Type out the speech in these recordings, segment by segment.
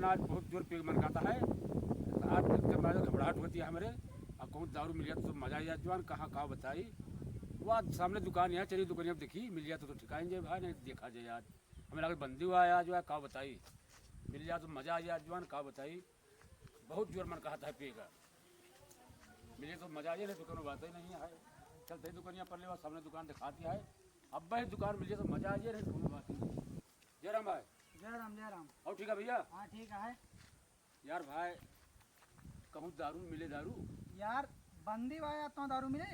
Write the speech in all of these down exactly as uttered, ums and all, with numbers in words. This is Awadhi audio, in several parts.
आज बहुत जोर पी मन कहता है। आज जब मैं घबराहट होती है हमरे, अब कहूँ दारू मिल जाए तो मजा आ जाए जवान, कहाँ का बताई। वो आज सामने दुकान यहाँ चली, दुकानिया पे देखी, मिल जाए तो, तो ठिकान जाए भाई, नहीं देखा जाए आज। हमें लगे बंदी हुआ है आज, का बताई, मिल जाए तो मजा आ जाए जवान, का बताई। बहुत जोर मन कहता है पिए का, मिले तो मजा आ जाए, नहीं तो कोनो बात ही नहीं है। चलते ही दुकानिया पर लेवा, सामने दुकान दिखाती है, अब भाई दुकान मिल जाए तो मजा आ जाए, नहीं तो कोनो बात ही नहीं। जय राम भाई। जय राम, जय राम। और ठीक है भैया? हाँ, ठीक है। यार भाई, कहूँ दारू मिले दारू? यार, बंदी बा यार, तो दारू मिले?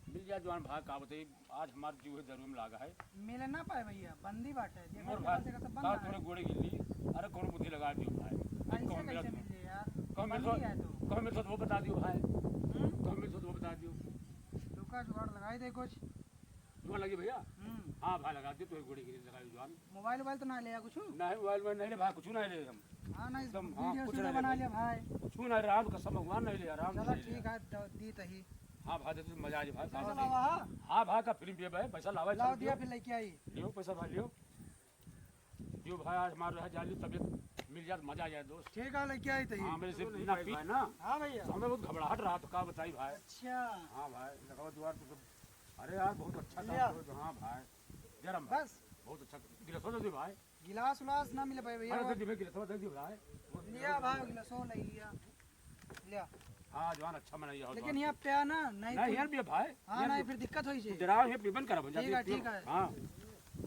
मिल जाए जवान भाई, का बताई, आज हमार जीव है दारू में लागा है। मिले ना पाए भैया, बंदी बाटे, देखो मोर तो भाई, से का सब बंद का है। तोरे गोड़े गिल्ली, अरे कौन बुद्धि लगा दियो भाई। ऐसे कहूँ मिला कैसे तो, मिल जाए यार? कहूँ मिल बंदी तो, है तो। कहूँ मिल तो वो बता दियो भाई। हम्म? कहूँ मिल तो वो बता दियो। रुका, जुगाड़ लगाई दे कुछ। जुआ लगी भैया? हम्म। हाँ भाई, लगा दे, तोरे गोड़े गिल्ली लगा दियो जवान। मोबाइल वोबाइल तो ना ले आ कुछ? नहीं, मोबाइल वोबाइल नहीं ले भाई, कुछ नहीं ले हम। हाँ, नहीं, एकदम, हाँ, वीडियो कुछ सीडियो नहीं बना ले। लिया भाई। कुछ नहीं, राम कसम भगवान नहीं ले, राम चलो नहीं ले। ठीक है, द-, दी तही। हाँ भाई, दे तू, मजा आ जाए भाई, पैसा पैसा लावा, हाँ? हाँ भाई, का फिल्म पे भाई, पैसा लावा, लाओ, चल दिया दियो। फिर लेके आई। लियो पैसा भाई, लियो। लियो भाई, आज हमारे यहाँ जाली तबीयत मिल जाए, मजा आ जाए दोस्त। ठीक है, लेके आई तही। हाँ, मेरे से चलो, नहीं ना भाई, पी भाई ना। हाँ भैया। तो हमें बहुत घबराहट रहा, तो का बताई भाई। अच्छा। हाँ भाई, लगाओ दुआर तो सब। अरे यार, बहुत अच्छा काम लिया। करो, हाँ भाई। जय राम भाई। बस। बहुत अच्छा, गिलास हो जाओ भाई। गिलास उलास ना मिले पाए भैया। अरे, दे दी भाई, गिलास दे दी भाई। लिया भाई, गिलास हो ले लिया। लिया। हाँ, जवान अच्छा मनाइए हो, लेकिन जवान। यहाँ पे आना, नहीं नहीं, तो यहाँ भी है भाई, हाँ, यहाँ नहीं, भी। फिर दिक्कत होई से। तू डराओ, ये पीबन करा, ठीक है, ठीक है। हाँ।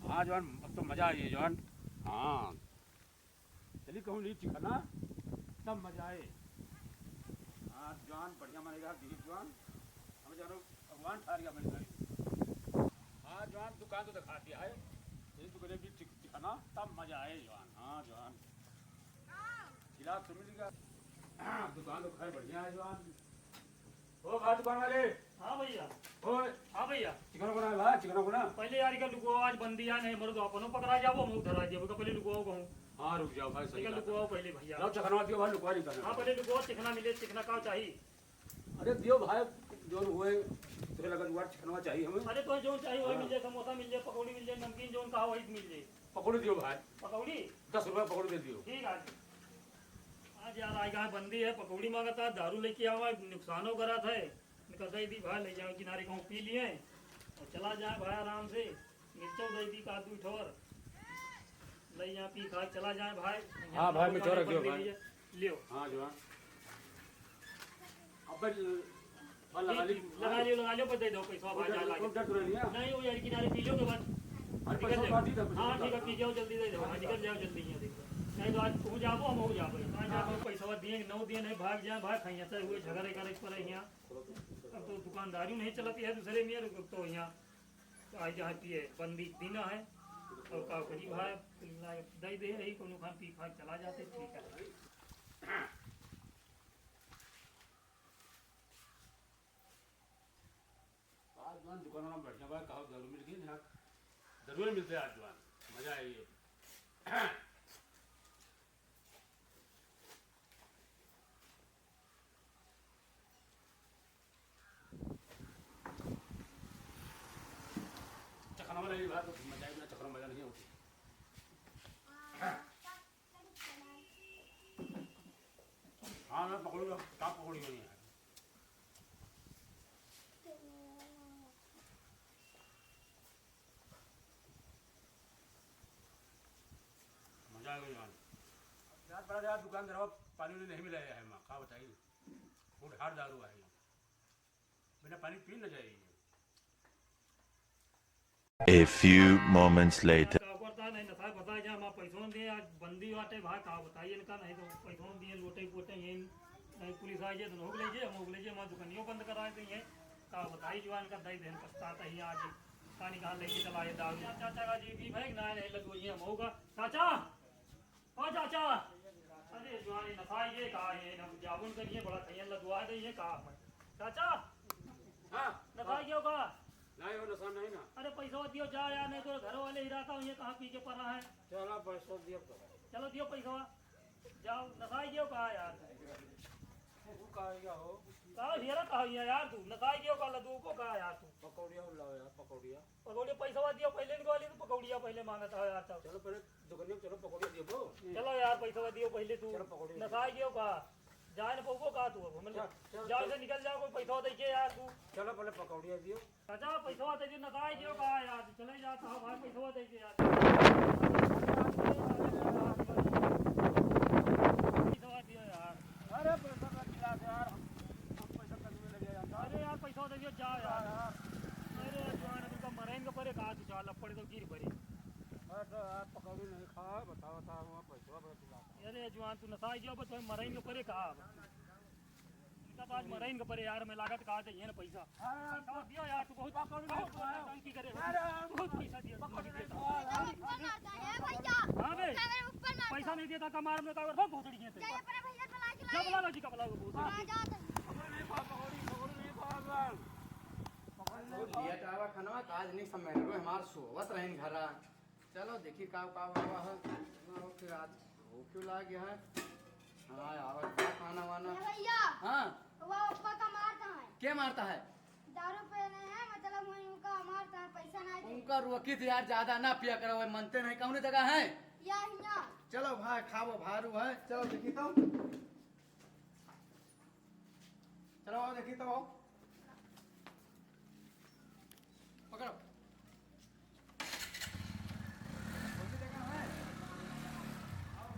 हाँ, जवान, अब तो मजा आई है, जवान। हाँ। चली कहूँ ली चिखना, तब मजा आए। हाँ, जवान, बढ़िया मनेगा, दिलीप जवान। हम जानो, भगवान ठार गया मेरे भाई। हाँ, जवान, दुकान तो दिखा दिया है। ये दुकान भी चिख-, चिखना, तब मजा आए, जवान। हाँ, जवान। गिलास तो मिल गया। दुकान तो खैर बढ़िया है, जवान। ओ भाई दुकान वाले। हाँ भैया। ओ। हाँ भैया। चिकन कोना है भाई, चिकन कोना। पहले यार इका लुकवाओ, आज बंदी आ नहीं, मरो तो अपनो पकड़ा जाबो, हम उधर आ जाबो, इका पहले लुकवाओ कहूँ। हाँ, रुक जाओ भाई, सही इका बात है। लुकवाओ पहले भैया। लाओ, चिकनवा दियो भाई, लुकवा नहीं करना। हाँ, पहले लुकवाओ, चिकना मिले, चिकना का चाहिए? अरे दियो भाई, जोन हुए, तोरे लगा जुगाड़ चिकनवा चाहिए हमें। अरे तो जोन चाहिए वही हाँ। मिल जाए, समोसा मिल जाए, पकौड़ी मिल जाए, नमकीन जोन कहा वही मिल जाए। पकौड़ी दियो भाई। पकौड़ी? दस रुपया पकौड़ी दे दियो। ठीक है। आज यार आएगा है बंदी है, पकौड़ी मांगता, दारू लेके आवा, नुकसानो करत है। इनका दे दी भाई, ले जाओ किनारे कहूँ पी लिए और चला जाए भाई आराम से। मिर्चो दे दी का दू ठोर। ले यहाँ पी खा चला जाए भाई। हाँ भाई, मिर्चो रख दियो भाई। लियो। हाँ, जो है। अबे, हाँ, लगा ली। लगा लियो, लगा लियो, पर दे दो पैसा, भाई, जा लागे। नहीं, वो यार किनारे पी लो के बाद अरे, निकल पैसा जाओ। बात ही था, पैसा हाँ, बात ठीक है, था। पी जाओ, जल्दी दे दो, हाँ, निकल जाओ जल्दी यहाँ से। नहीं तो आज तू जाबो, हम हो जाबो। आज जाबो, पैसा दिए, नौ दिए, नहीं भाग जाए, भाग खाइए, तो हुए झगड़े करे पर यहाँ। अब तो दुकानदारी नहीं चलती है दूसरे में, तो यहाँ आज यहाँ पिए, बंदी दिन है, और का करी भाई, दे दे, यही कोनो खान पी खा चला जाते, ठीक है। आज जवान दुकान वाला बढ़िया बा, कहो दारू मिल गई ना, दारू मिलते आज जवान, मजा आई है। चखना वाला ये बात तो मजा आई ना, चखना मजा नहीं होती। हाँ, मैं पकौड़ी का, का पकौड़ी बनी है? मजा आ गया यार। यार, बड़ा यार, दुकान दरवा पानी उनी नहीं मिला है, माँ, का बताई? फूड हार्ड दारू है, बिना पानी पी न जाए। A few moments later. का करता नहीं, नशा फंसा गया, हमारा पैसों दे, आज बंदी बाटे, भाई, का बताइए इनका, नहीं तो पैसों दिए, लोटे पोटे, ये नहीं, पुलिस आ जाए तो नोक ले जाए, हम नोक ले जाए, हमारा दुकानियों बंद करा देंगे, का बताइए, जवान का दई देन पछताता ही आज, पानी कहाँ लेके चला ये दारू। चाचा का जी भी भाई, ना नहीं लदुआ, ये हम होगा, चाचा, ओ चाचा, अरे जवान, नशा ये का है, ना जाबुन करिए, बड़ा खैन लदुआ दे, ये का है, चाचा, हाँ। नशा क्यों का? नहीं हो, नशा नहीं ना। अरे पैसा दियो, जा यार, नहीं तो घर वाले ही रहता हूँ, ये कहाँ पी के पड़ा है। चलो, पैसा दियो तो। चलो, दियो पैसा। जाओ, नसाई दियो कहा यार। तू कहा गया हो? कहा हेरा कहा गया यार तू? नसाई दियो कहा, लदू को कहा यार तू? पकौड़िया लाओ यार, पकौड़िया। पकौड़िया पैसा दियो पहले, निकाली तो पकौड़िया पहले मांगता है यार तब। चलो, पहले दुकानिया पे चलो, पकौड़ी दियो तो। चलो यार, पैसा दियो पहले तू। चलो, पकौड़ी दियो। नसाई दियो का? जाए न पउबो का तू अब? हमन चल, चल, जाओ चल। से निकल जाओ, कोई पैसा दे के यार तू। चलो, पहले पकौड़ी दियो। चाचा, पैसा दे दियो, नसाई दियो का यार? चले जाता हूँ भाई, पैसा दे के यार। पैसा दियो यार। अरे, पैसा का गिलास यार, हम, हम पैसा कम में लगे जाता। अरे यार, पैसा दे दियो, जा यार। हाँ यार। अरे यार, जवान, तुमका मरेंगे परे का तू? चाल, अब पड़े तो गिर पड़े। अरे तो यार, पकौड़ी नहीं खाए, बताओ, बताओ, वहाँ पैसा बड़ा चुका था। अरे जवान, तू नसाई गयो, बस मरइन के परे का अब? इनका तो आज मरइन के परे यार, मैं लागत कहा चाहिए ना पैसा। हाँ, पैसा दियो यार, तू बहुत, पकौड़ी बहुत नहीं खाए। टंकी करे हो। अरे, बहुत पैसा दिया, तू पकौड़ी नहीं खाए। ऊपर मारता है भैया। हाँ बे। कैमरे ऊपर मारता। पैसा नहीं देता तो मार में का और बहुत भोसड़ी है तेरे। जाइए अपने भैया को ला के जब लाइए। बुला लो जी, कब बुला लो, बहुत हाँ, जा तो। पकौड़ी नहीं खाए, पकौड़ी, पकौड़ी नहीं खाए, पकौड़ी नहीं खाए। दिया टावा खाना, काज नहीं समझ रहे, हमार सोवत रहन घरा। चलो देखी का, का हुआ है। ना हो फिर आज भूख क्यों लाग गया है? हाँ, और क्या खाना वाना? ए भैया, हाँ। वो ऊपर का मारता है। क्या मारता है? दारू पीने हैं, मतलब वही उनका मारता है, पैसा नहीं दे। उनका रोकी थे यार, ज्यादा ना पिया करो, वो मनते नहीं। कौन जगह है? या हिया। चलो भाई, खाओ भारू है, चलो देखी तो। चलो आओ, देखी तो आओ। पकड़ो। कौन सी जगह है? आओ।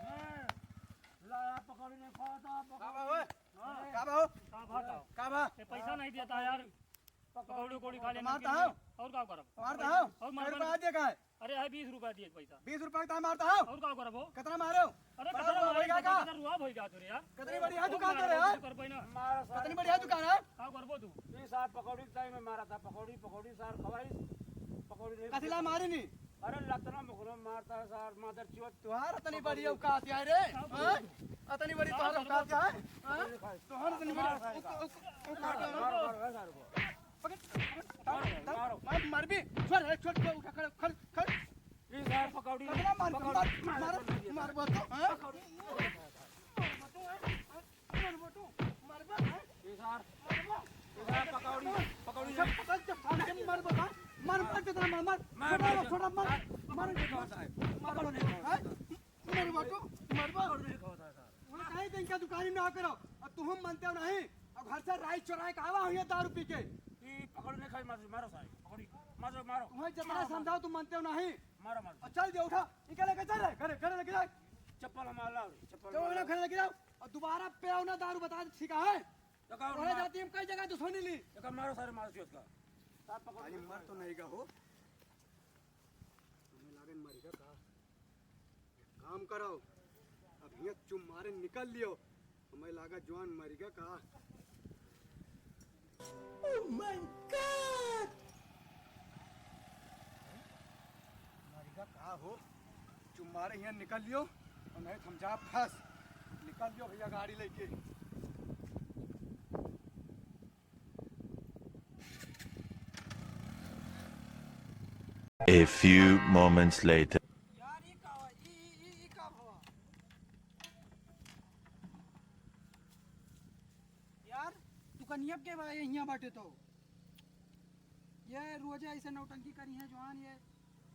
हाँ। ला यार, पकौड़ी नहीं खाता, पकौड़ी। का बा, ओए? हाँ। का बा, हो? का बा, का? का बा? ये पैसा नहीं देता यार। पकौड़ी, पकौड़ी खा लेना मारता के लिए। हो? और का करब? मारता हो? और मारबा कै रुपया नहीं। आज दिया का है? अरे, है बीस रुपया दिए पैसा। बीस रुपया का मारता हो? और का करब हो? कितना मारे हो? अरे, बड़ा कितना हुआ मारे, भाई, का? कितना रुआ भई जात रे यार। कितनी बड़ी है दुकान तेरे, हाँ? कर पाई ना। मारा सारे कितनी बड़ी है दुकान, हाँ? का करबो तू? ये सार पकौड़ी के टाइम में मारा था, पकौड़ी, पकौड़ी सार खवाई, पकौड़ी नहीं कथिला मारे नी? अरे, लतना मुखरो मारता है सार, मादर चोद। तुहार इतनी बड़ी औकात है रे, हाँ? इतनी बड़ी तुहार औकात है, हाँ? तुहार इतनी बड़ी औकात है। मारो, मारो, मारो, मारो, मारो। पकड़, पकड़, उठा, मारो, उठा, मारो। मार, मार भी। छोड़, ए, छोड़, छोड़, उठा, खड़, खड़, खड़। ये सार पकौड़ी, पकड़ा मार, पकौड़ी, मार, मार, मार, मार, मार, मार, हाँ? पकौड़ी। मार, मार, मार, मार, मार, मार, ये सार, मार, मार। ये सार पकौड़ी, पकौड़ी। सब पकड़ के फाड़ के मार, मार, मार, मार, जितना मार, मार। मार, छोड़ा, मार, छोड़ा, मार, मार। मार, मार, मार, मार, मार। मरबा तू, मरबा। और नहीं खाता था। उन्हें कहीं दिन का दुकानी में आकर आओ, और तुम मनते हो नहीं, और घर से राइस चुराए के आवा हुई है दारू पी के। ई पकौड़ी नहीं खाई, मारो, मारो सारे, पकौड़ी, मारो, मारो। तुम्हें जितना मारो, मारो। समझाओ, तुम मनते हो नहीं। मारो, मारो। और चल दिया, उठा, इनके लेके चल रहे, घरे, घरे लेके जाए। चप्पल हमारा लाओ रे, चप्पल चलो, हमारा उन्हें लाओ। घरे लेके जाओ, और दोबारा पे आओ ना दारू, बता दे, ठीक है? तो का उन्हें मार-, जाती हम कई जगह दुश्मनी ली। तो का मारो सारे, मारो चोद का। साथ पकड़। अरे मर तो नहीं गा हो। हमें लागन मर गया का? काम करो, अब हियाँ चुम्मारे निकल लियो। हमें लागा जवान मरिगा का। Oh my God! मरिगा का हो? चुम्मारे हियाँ निकल लियो, और नहीं तो हम जा फंस। निकल लियो भैया गाड़ी लेके। A few moments later. यार, ई का हुआ? ई, ई, ई, ई का हुआ? यार, दुकनिया के बा, ये हियाँ बाटे तो। ये रोजे ऐसे नौटंकी करी हैं जवान, ये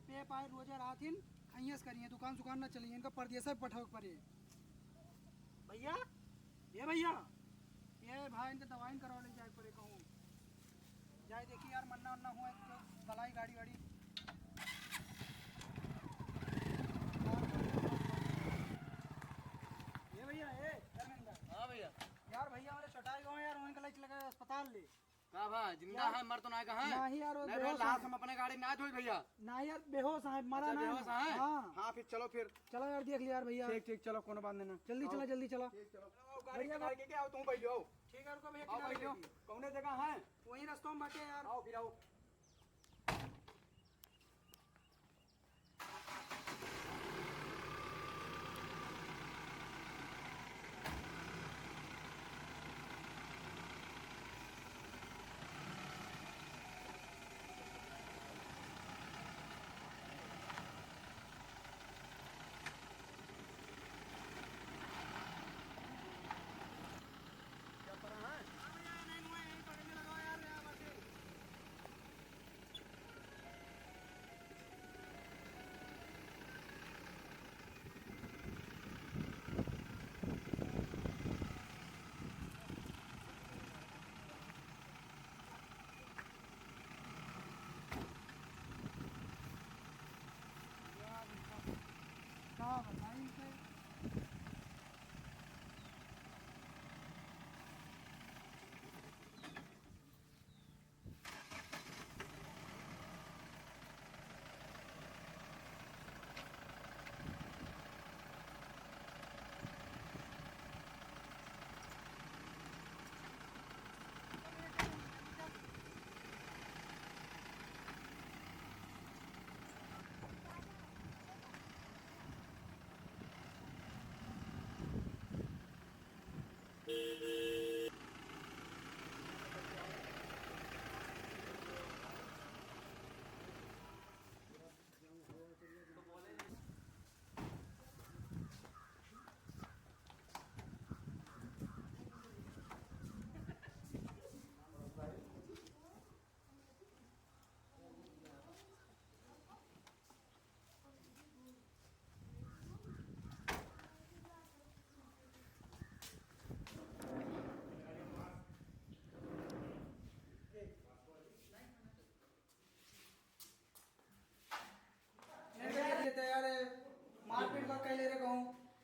पे पाए रोजे रात इन खइयस करी हैं, दुकान सुकान ना चली, इनका परदेसा पठावे के पड़े। भैया, ए भैया, ए भाई, इनके दवाई करवा ले जाए पड़े कहूँ। जाए देखी यार, मन्ना उन्ना हुआ तो गलाई गाड़ी वाड़ी। ए भैया, ए धर्मेंद्र। हाँ भैया। यार भैया हमारे चटाई गाँव यार, उनके ले चले गए अस्पताल ले। का भा, जिंदा यार, है, मर तो ना कहा है? नहीं यार, वो नहीं रे, बेहोश लाश है। हम अपने गाड़ी ना धोई भैया। नहीं यार, बेहोश है, मरा अच्छा, ना है बेहोश ना। है? हाँ। हाँ, फिर चलो फिर। चलो यार, देख लिया यार भैया। ठीक, ठीक, चलो, कोनो बात नहीं ना। जल्दी आओ। चला, जल्दी चला। ठीक, चलो। आओ, गाड़ी बढ़िया निकाल बात। के क्या आओ, तुम बैठ जाओ। ठीक है, रुको भैया, आओ, किनारे बैठ जाओ। बैठिए। कौने जगह है? वहीं रास्ता में बैठे यार। आओ, फिर आओ।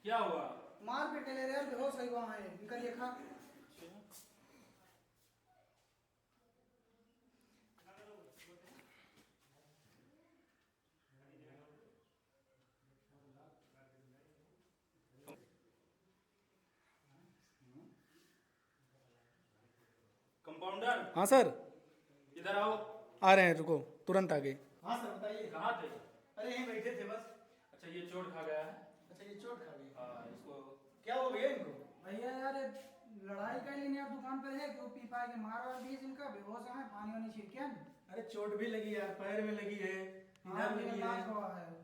क्या हुआ? मार पीट ले रहे यार, बेहोश है वहाँ है, इनका देखा। कंपाउंडर। हाँ सर। इधर आओ। आ रहे हैं, रुको, तुरंत आ गए। हाँ सर, बताइए। कहाँ थे? अरे, यहीं बैठे थे बस। अच्छा, ये चोट खा गया है। अच्छा, ये चोट खा गया। हाँ, इसको। क्या हो गया इनको? भैया यार, ये लड़ाई कर लेने यार, दुकान पर है, क्यों पी पाए के मार वार दिए इनका, बेहोश है, पानी वानी छिड़के हैं। अरे, चोट भी लगी यार, पैर में लगी है, हाँ, इधर लगी है। हुआ है।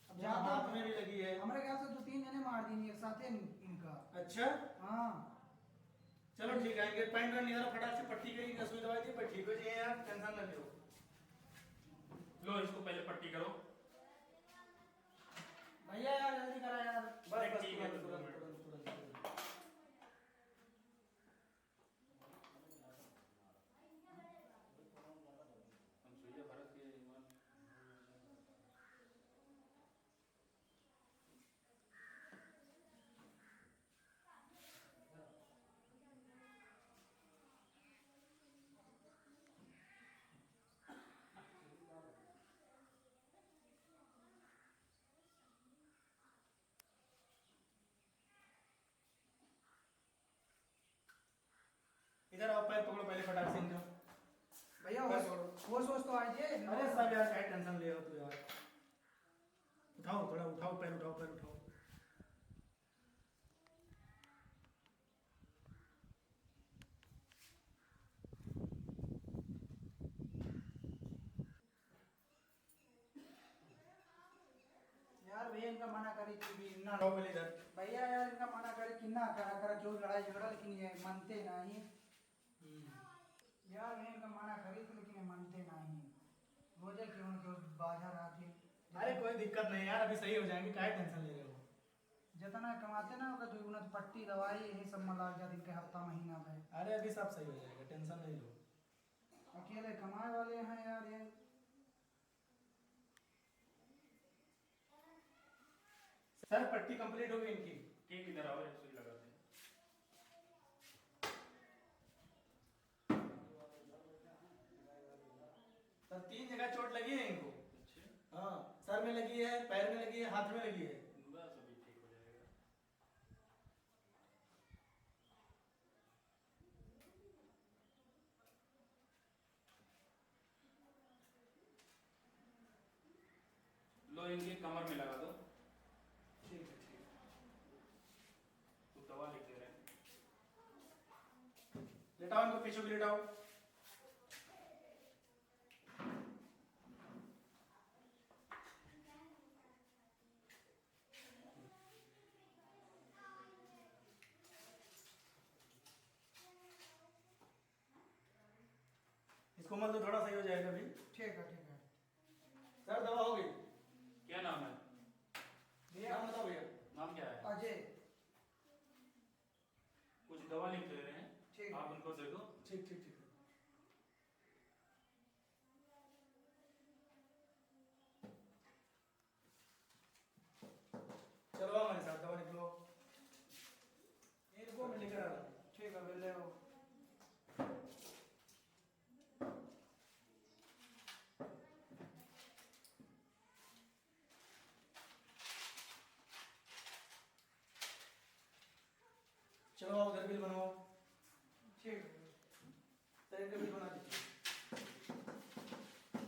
अब यहाँ ज्यादा हाथ में भी लगी है। हमारे ख्याल से दो तीन जने मार दी एक साथ ही इनका। अच्छा। हाँ। चलो ठीक है, इनके पैंट और निकलो, फटाक से पट्टी करिए, इनका सुई दवाई दी, पर ठीक हो जाइए यार, टेंशन ना लो। लो, इसको पहले पट्टी करो। भैया यार, जल्दी करा यार। बस, अरे बस, ठीक है, तुरंत, दो तुरंत, मिनट। तुरंत, तुरंत, तुरंत। इधर आओ, पैर पकड़ो पहले फटाक से इनका। भैया, पैर होश, पकड़ो। होश, होश तो आ जाए। अरे सब यार, क्या टेंशन ले रहे हो तू यार? उठाओ, थोड़ा उठाओ, पैर उठाओ, पैर उठाओ। यार भैया, इनका मना करी कि भी ना। आओ पहले इधर। भैया यार, इनका मना करी कि ना करा, करा क्यों लड़ाई झगड़ा, लेकिन ये मानते नहीं। हम्म। यार भैया, इनका मना करी थी, लेकिन ये मानते नहीं। रोजे क्यों उनके बाजार आते। अरे कोई दिक्कत नहीं यार, अभी सही हो जाएंगे, काहे टेंशन ले रहे हो? जितना कमाते ना, ओकर दुगुना पट्टी दवाई, यही सब में लाग जात इनके हफ्ता महीना भर। अरे अभी सब सही हो जाएगा, टेंशन नहीं लो। अकेले कमाए वाले हैं यार ये। सर, पट्टी कंप्लीट हो गई इनकी। ठीक, इधर आओ, एक सुई लगाते हैं। सर, तीन जगह चोट लगी है इनको। अच्छा। हाँ, सर में लगी है, पैर में लगी है, हाथ में लगी है। बस, अभी ठीक हो जाएगा। लो, इनके कमर में लगा दो। ठीक है, ठीक है। वो दवा लिख दे रहे हैं। लेटाओ इनको, पीछे भी लेटाओ। इसको मल दो, थोड़ा सही हो जाएगा अभी। ठीक है, ठीक है। सर, दवा हो गई। क्या नाम है? भैया। नाम बताओ भैया। नाम क्या है? अजय। कुछ दवा लिख दे रहे हैं, ठीक है। आप उनको दे दो। ठीक, ठीक, ठीक है। चलो, हमारे साथ दवा लिख लो। इनको मैं लेकर आ रहा हूँ। ठीक है, मैं ले आओ। चलो, आओ, उधर बिल बनाओ। ठीक है। सर, इनका बिल बना दीजिए।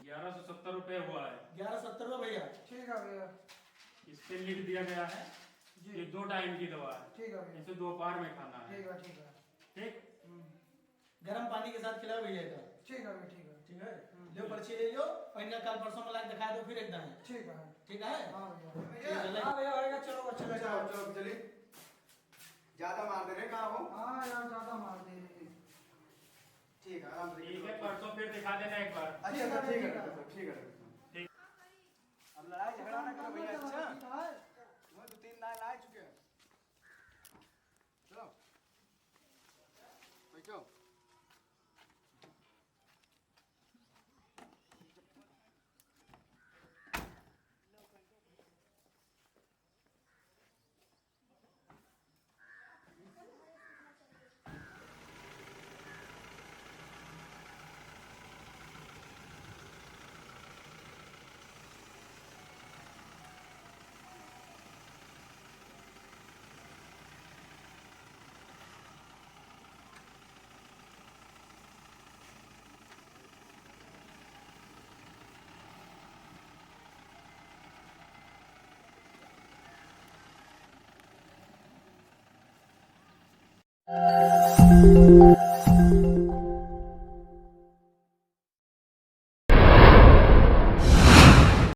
ग्यारह सौ सत्तर रुपये हुआ है। ग्यारह सत्तर हुआ भैया। ठीक है भैया। इस पे लिख दिया गया है, जी। ये दो टाइम की दवा है। ठीक है भैया। इसे दोपहर में खाना है। ठीक है, ठीक है। ठीक? हम्म। गरम पानी के साथ खिलाओ भैया का। ठीक है भैया, ठीक है। ठीक है? हम्म। लो, पर्ची ले लो और इनका कल परसों में लाके दिखा दो फिर एक दाएं। ठीक है। ठीक है? हाँ भैया। ठीक है, ले। हाँ भैया, होएगा, चलो, चलो, चलो, चलो। चलो, चलिए। ज्यादा मार दे रहे, कहाँ हो? हाँ यार, ज्यादा मार दे रहे। ठीक है, आराम से। ठीक है, परसों फिर दिखा देना एक बार। अच्छा, अच्छा, ठीक है, ठीक है। ठीक है, ठीक है। ठीक। अब लड़ाई झगड़ा ना करो भैया, अच्छा? वो दो तीन लाइन आ चुके हैं। चलो, बैठो।